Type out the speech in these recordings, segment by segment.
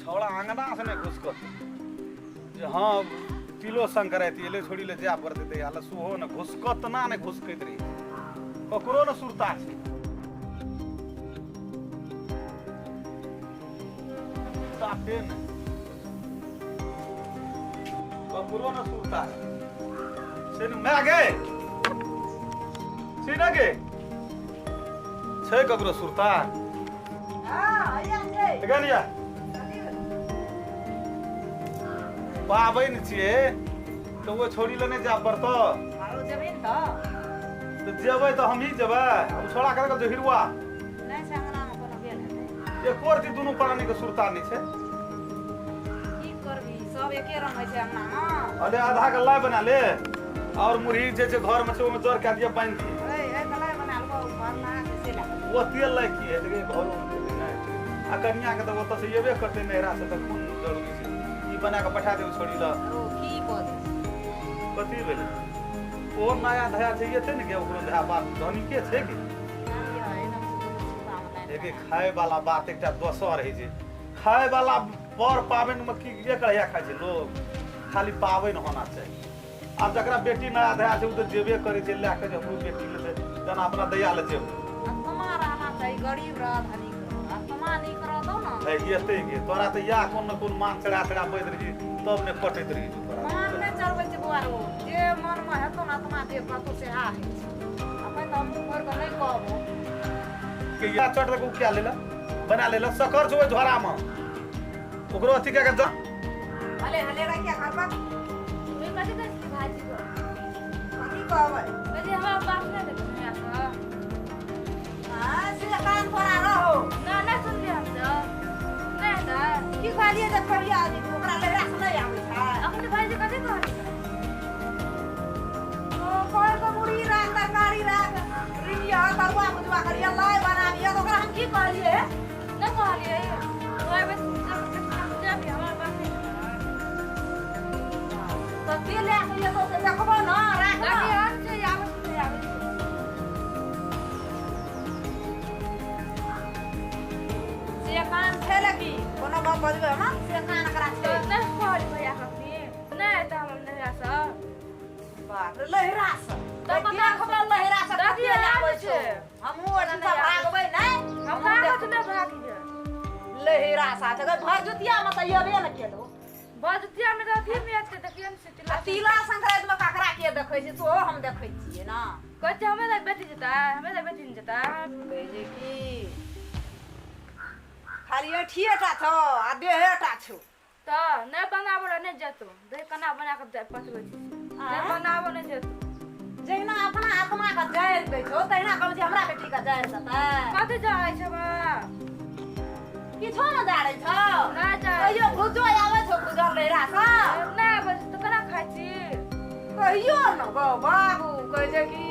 छौड़ा अङ्गना से नहि घुसकत जे हँ तिलो संक्रांति एलै छोड़ी ले जाय पड़तै तहिया ले सेहो ने घुसकत ना नहि घुसकैत रहै छै ककरो ने सुरता छै साफे नहि ककरो ने सुरता छै छै ने माय गे छै ने गे छै ककरो सुरता कनिया पाबनि छियै तऽ ओ छोड़ी लए नहि जाय पड़तौ आरो जेबै ने तऽ तऽ जेबै तऽ हमही जेबै ओ छोड़ा के देखल हिरुआ नहि छै अंगनामे कोनो गेल हेतै एको रति दुनू प्राणी के सुरता नहि छै की करबी सब एके रंग होइ छै अंगनामे अरे आधा के लाइ बना ले और मुरही जे छै घर में छै ओहिमे जर कए दिअ बान्हि दिअ ए ए कलाइ बना लेबो भरना छै से लए ओ तेल लाइ की हेतै गे घरो मे खेतै नहि हेतै आ कनिया के तऽ ओतऽ से एबे करतै नैहरा से तऽ कोन जरूरी छै ई बना कऽ पठा देबै छोड़ी लए ओ की बजै कथी भेलै ओ नया धया छै एतै ने गे ओकरो धया बाप धनिके छै कि एके खाय वाला बात एकटा दोसर होइ छै खाय वाला पर पाबनि मे की एक अढ़ैया खाइ छै लोग खाली पाबनि होना चाही आब जकरा बेटी नया धया छै ओ तऽ जेबे करै छै लए कऽ जे हमरो बेटी ले छै जेना अपना दैया ले जेबै आत्मा रहना चाही गरीब रह धनिक रह आत्मा नीक रहतौ ने है एतै गे तोरा तऽ इएह कोन ने कोन मान चढ़ा चढ़ा बैत रही तब ने पटैत रही तोरा मान नहि चढ़बै छै बौआ रो जे मनमे हेतौ ने आत्मा जे कहतौ सएह होइ छै अखन तऽ हमहूँ भरि कऽ नहि कहबो के या चट दे के क्या लेला बना लेला सकर छौ ओहि झोरामे ओकरो अथी कए के जा हले हले रखिया घर पर ओहि कथी कहै छली भाईजी को कथी कहबै कथी हमरा बात नहि देखै हमरा सँ हाँ से कान फोड़ा रहो ना ना सुनलियै हम तऽ नहि हेतै की कहलियै जे कहिया ओकरा लहरा से नहि आबै छै अखन भाईजी कथी कहलियै ओ कहै के मुरही राख तरकारी राख रिनिया तरुआ भुजवा करिया लाइ बनाबिया तऽ ओकरा हम की कहलियै नहि कहलियै ओहिमे जब हमरा बात नहि तऽ के लए के एतौ से देखबो ने राख ने। दादी हम छै आबै छै आबै छै से कान छै लगी कोनो गप बजबै हम से कान एकरा छै तऽ नहि कहली भैया कखनी नहि एतऽ हमर नैहरा सँ बाप रे लहरा से तऽ पता देखबै लहरा से दादी कते आबै आबै छै। छै हमहूँ ओहिठाम से भागबै नहि हम हमहूँ कागज देखबै। नहि भागियै लहरा साथ अगर भर जुतिया में तऽ एबे ने केलौ बजतिया मे तऽ अथी मे छै देखियौ ने से आ तिला तिला संक्रांति में ककरा के देखै छै सेहो हम देखै छियै ने कहै छै हमे तऽ बेटी जेतै हमे तऽ बेटी नहि जेतै कहै छै की खाली अठिए टा छौ आ देहे टा छौ तऽ नहि बनाबो लए नहि जेतौ देख केना बना कऽ पठबै छी नहि बनाबो नहि जेतौ जहिना अपना आत्मा के जारि दै छौ तहिना कहबै जे हमरा बेटी के जारि देतै कथी जाइ छै बा किछो ने जारै छौ नहि जाइ कहियो भुजो आबै छौ भुजल लैरा सँ नहि आबै छै तऽ केना खाइ छी कहियो न गौ बाबू कहै छै कि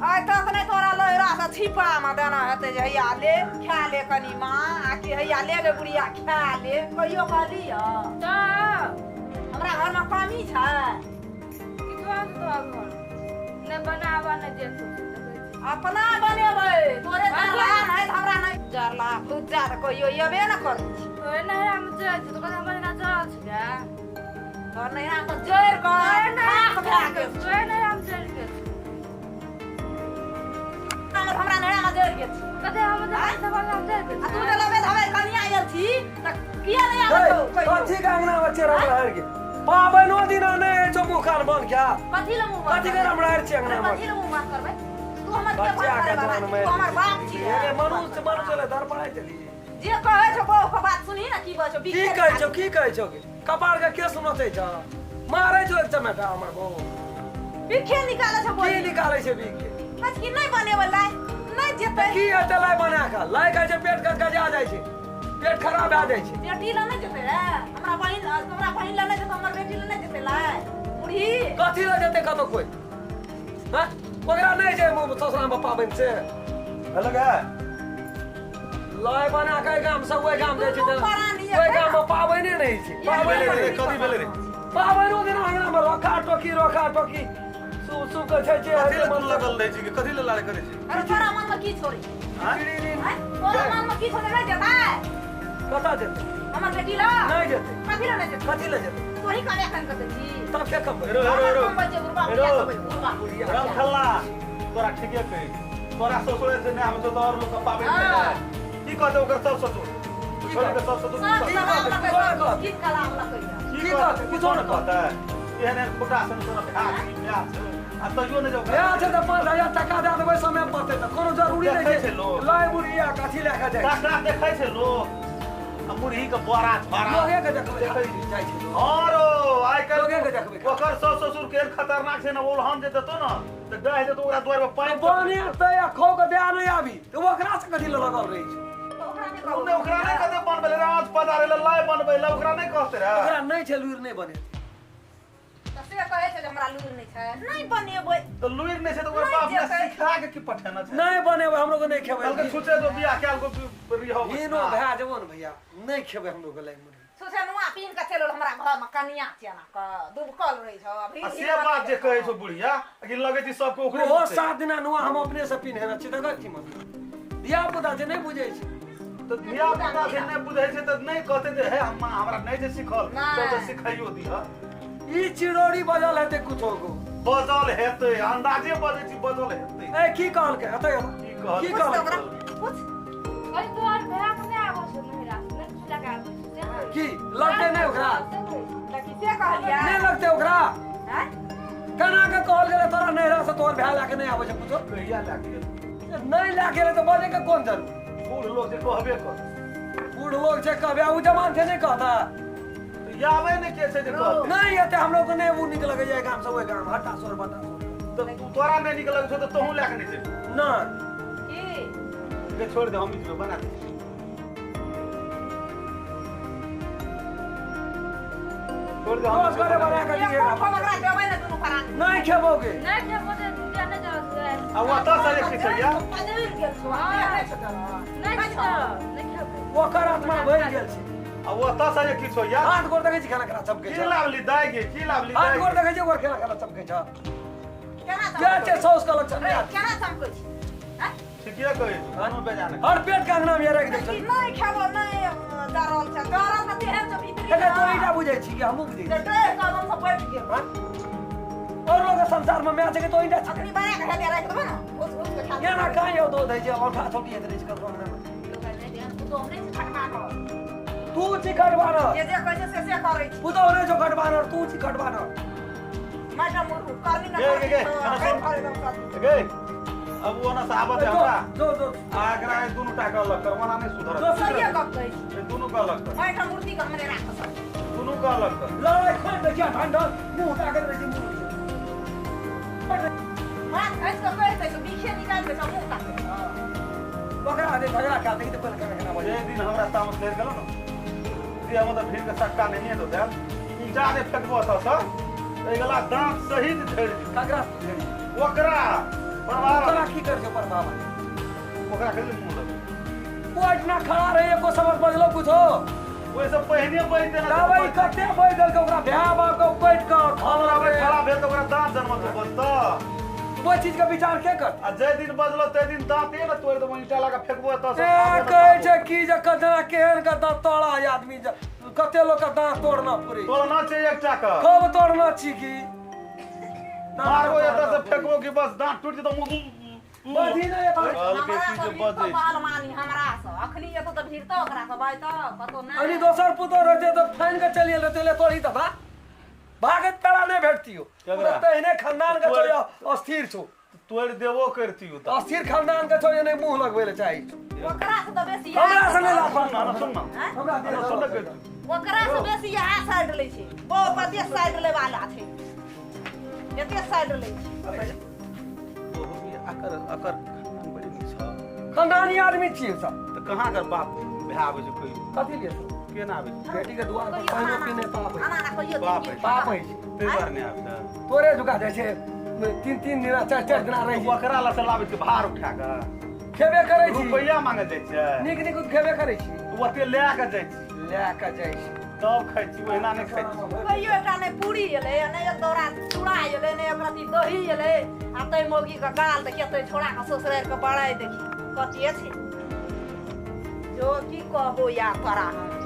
आइ तक नहि तोरा लहरा से छिपा मे देना हेतै जे हैया ले खा ले कनि माँ आ कि हैया ले गे बुढ़िया खा ले कहियो कहली तऽ हमरा घरमे कमी छै किछो नहि तोरा घर नहि बनाबऽ नहि जेतौ देखै छी अपना बनेबै तोरे जरला नहि तऽ हमरा नहि जरला भुज्जा तऽ कहियो एबे ने करै छै तोरे नैहरामे जाइ छी तऽ कहै हमर एना जरल छै तोहर नैहरा तऽ जरि कऽ खाक भए गेल तोरे नैहरामे जरि गेल छै हमरा नैहरामे जरि गेल छै कते हम जरि गेल आ तू जे लबे धबे कनिया आयल छी तऽ किया नहि आबै छौ कहियो? कथी के अंगना में चेरा रहर के पाबनो दिना नहि होइ छौ मुँह कान बंद क्या कथी लए मुँह बंद कथी के हम रहर छी अंगना में कथी लए मुँह बंद करबै तू हमर के बच्चा बंद के करे वाला जन्म छी? तू हमर बाप छी अरे मनुष्य मनुष्य ले धरपड़ाइ चली जे कहै छौ बहू के बात सुनही ने की बजै छौ की कहै छौ की कहै छौ कपार के केस नोचै छौ मारै छौ एक चमेटा हमर बहू बिखे निकालै छौ की बोली निकालै छै बीख के कहै छै कि नहि बनेबै लाइ नहि जेतै की हेतै लाइ बना कऽ लाइ खाइ छै पेट गजगजा जाइ छै पेट खराब भए जाइ छै बेटी लए नहि जेतै रे हमरा बहिन हमरा बहिन लए नहि जेतै हमर बेटी लए नहि जेतै लाइ बुढ़ी कथी लए जेतै कतौ कोइ हँ ओकरा नहि छै ससुरामे पाबनि से हेलो गे लाइ बना कऽ गाम से ओहि गाम जाइ छै दुनू तऽ प्राणी ओहि गाम मे पाबनि नहि छै पाबनि भेलै रे कथी भेलै रे पाबनिो दिन अंगना मे रोका टोकी रोका टोकी सु सु के छै जे कथी लए तू लगल रहै छी कि कथी लए लड़ाइ करै छी अरे तोरा मन में की छोड़ी आँय? आँय? तोरा मन में की छोड़ी नहि जेतै कतऽ कतऽ जेतै हमर बेटी ला नहीं जेतै कथी ला नहीं जेतै कथी ला जेतै तोही कमे एखन कतै छी तब के कमबै रो रो रो बुढ़िया राम खल्ला तोरा ठीके कहै तोरा ससुरे से नहि आबै छौ तऽ और लोक के पाबै नहि की कहतै ओकर सब ससुर छोड़ के सब ससुर की कलाम लकैया की कहतै कुछो न कहतै एहन एहन खोटा सन तोरा भाय छी माय छै आ तैयो नहि जाउ भाय छै तऽ 5000 टका दए देबै समय पड़तै तऽ कोनो जरूरी नहि छै लाइ बुढ़िया कथी लए कऽ जाइ टका देखै छै लोक आ मुरही के बोरा छोरा लोगे के देखबै जाइ छै औरो आइ काल्हि लोगे के देखबै ओकर सास ससुर केहन खतरनाक छै ने ओलहन जे देतौ ने तऽ डहि जेतौ ओकरा दुआरि पर पानि पानि एतै आ खो के दए नहि आबी तऽ ओकरा से कथी लए लगल रहै छै ओकरा नहि कहतै बनबै लए आँच पजारै लए लाइ बनबै लए ओकरा नहि कहतै रहए ओकरा नहि छै लुरि नहि बनेतै तऽ से कहै छै जे हमरा लुरि नहि छै नहि बनेबै तऽ लुरि नहि छै तऽ ओकर बाप ने सिखा के की पठेना छै नहि बनेबै हमरो के नहि खेबै कहलकै छुचे जो बियाह कयल को रिहो हिनो भए जेबो ने भैया नहि खेबै हमरो के लाइ मुरही सोचे नुआ पीन के चलल हमरा घर में कनिया चना के दुबकल रहै छौ अभी आ से बात जे कहै छौ बुढ़िया कि लगै छै सबके ओकरे ओ 7 दिना नुआ हम अपने से पिन्हेने छी तऽ की मतलब धिया पुता जे नहि बुझै छै तऽ धिया पुता जे नहि बुझै छै तऽ नहि कहतै जे हे अम्मा हमरा नहि जे सिखल तऽ सिखाइयो दिह ई चिरौरी बजल हेतै कुछो को बजल हेतै अंदाजे बजै छी बजल हेतै ए की कहलकै हेतै की कहलकै पूछ कहि तोहर भाय के नहि आबै छौ नहिरा नहि कुछ लगा आबै छै की लगतै नहि ओकरा तऽ की से कहलियै नहि लगतै ओकरा हैं केना के कहल गेलै तोरा नहिरा से तोहर भाय लए के नहि आबै छै कुछो कहिया लए के गेलै नहि लए गेलै तऽ बजै के कोन जरूरत बूढ़ लोग जे कहबे कर बूढ़ लोग जे कहबे उ जमान छै नहि कहता याबै ने के छै जे कहतै नहीं एते हम लोग के नहीं उ नीक लगै छै गाम से ओइ गाम हटा सोर बटा सोर तऽ तू तोरा नहि नीक लगै छौ तऽ तोहूँ लए के नहि जेबही ना की के छोड़ दे हम जेबै बना दे छोड़ दे हम घरे बना के दिए ओकरा देबै ने दुनू प्राणी नहीं खेबोगे नहीं खेबो तऽ दुनिया नहि जाउ आ ओतऽ से जे खिचैया पजरि गेल छौ नहीं छौ नहि छौ नहि खेबै ओकर आत्मा भरि गेल छै आ ओतऽ से जे किछो या हाथ गोड़ देखै छी खाना खाना चमकै की छै लावली दाइ गे की लावली हाथ गोड़ देखै छी ओकर खाना खाना चमकै छै केना जे छै सौस के लक्षण नहि केना चमकै छै हैं ठीके कहै छी कोनो बेजान हर पेट के अंगना में राखि दै छै नहि खेबो नहि डरल छै डरल तऽ तेहन छै भीतरी एकर तो ईटा बुझै छी कि हमहूँ बुझै छी जे कदम से बैठ गेल और लोग संसार में मैं छै के तो ईटा छी अखनी बना के हेते राखि देबै ने घुस घुस के खा केना काहे यौ दो दै छै औठा छोटी हेतै रहै छै ककरो अंगना में तू नहि छै खटबानर तू छी खटबानर जे जे कहै छै से से करै छी पुतहु नहि छौ खटबानर तू छी खटबानर माटा मुरु करनी न गे गे गे अब वो ना साहब दे हमरा जो जो आ एकरा दुनू टा के अलग कर मना नहीं सुधरत सही गप कहै छी दुनू के अलग कर माटा मूर्ति के हमरे राख सब दुनू के अलग कर लड़ाई खोल दे क्या ठंडा मुंह ताकत रहै छै मुंह हाथ घसि के कहि दै छै बीखे निकालि दै छै मुंह ताकत ओकरा दे झगड़ा कर देखी तऽ पहिले केना केना जे दिन हमरा तामस लेर गेलो न जे हम तऽ भीड़ के सक्का नहीं दो देल जा दे फेकबो तऽ सर एगला दांत सहित झड़ि दी ककरा झड़ि ओकरा प्रभाव तोरा की कर छौ प्रभाव ओकरा खाली मुंह लग ओ इतना खड़ा रहे एको समझ बजलो कुछो ओइ से पहिने बैठ देना दवाई कते बैठ देलकै ओकरा भाय बाप के बैठ के खाना खड़ा भेल तऽ ओकरा दांत जन्मत बजतौ कोई चीज के विचार के कर आ जे दिन बजलो ते दिन दांते ने तोड़ देबो ईटा लगा फेकबो तऽ ए कहै छै की जे कतना केहन के दांत तोड़ा आदमी कते लोग के दांत तोड़ना पड़े तोड़ना छै एकटा के कब तोड़ना छी की मारबो एतऽ से फेकबो की बस दांत टूट जेतौ मुंह बजी नै कहलकै की जे बजै बाल मानी हमरा से अखनी एतो तऽ भिड़तो ओकरा से बाजतो कतो नै अनी दोसर पुतोह रहते तऽ फाइन के चलि गेल रहते ले तोड़ी तऽ भाग भागत पेड़ा नहीं भेटतियो तहने खानदान के छो अस्थिर छो तोड़ देबो करतियो त अस्थिर खानदान के छो नहीं मुंह लगबै ले चाही ओकरा से त बेसी हमरा से नहीं लाफा ना सुन ना हमरा दे सुन ना ओकरा से बेसी यहाँ साइड लै छै बो पते साइड ले वाला छै एते साइड लै छै अकर अकर खानदान बड़ी नीक छ खानदानी आदमी छियै सब त कहां कर बाप भाय आबै छै कोई कथी लिए केना आबै छै बेटी के दुआर पर पानि पीने पाप है बाप है पाप है ते बार नहीं आबै छै तोरे झुका जाइ छै तीन तीन दिना चार चार दिना रहि ओकरा लए से लाबै छै भार उठा के खेबे करै छी रुपैया मांगे जाइ छै नीक नीक खेबे करै छी ओते लए के जाइ छी लए के जाइ छी तब खाइ छी ओहिना नहि खाइ छी कहियो एकटा नहि पूरी एलै नहि एक दौरा चूड़ा एलै नहि एक रत्ती दही एलै आ तै मौगी के गाल तऽ केते छोड़ा के ससुरारि के बड़ाइ देखी कते छै जो की कहबो या तोरा हम।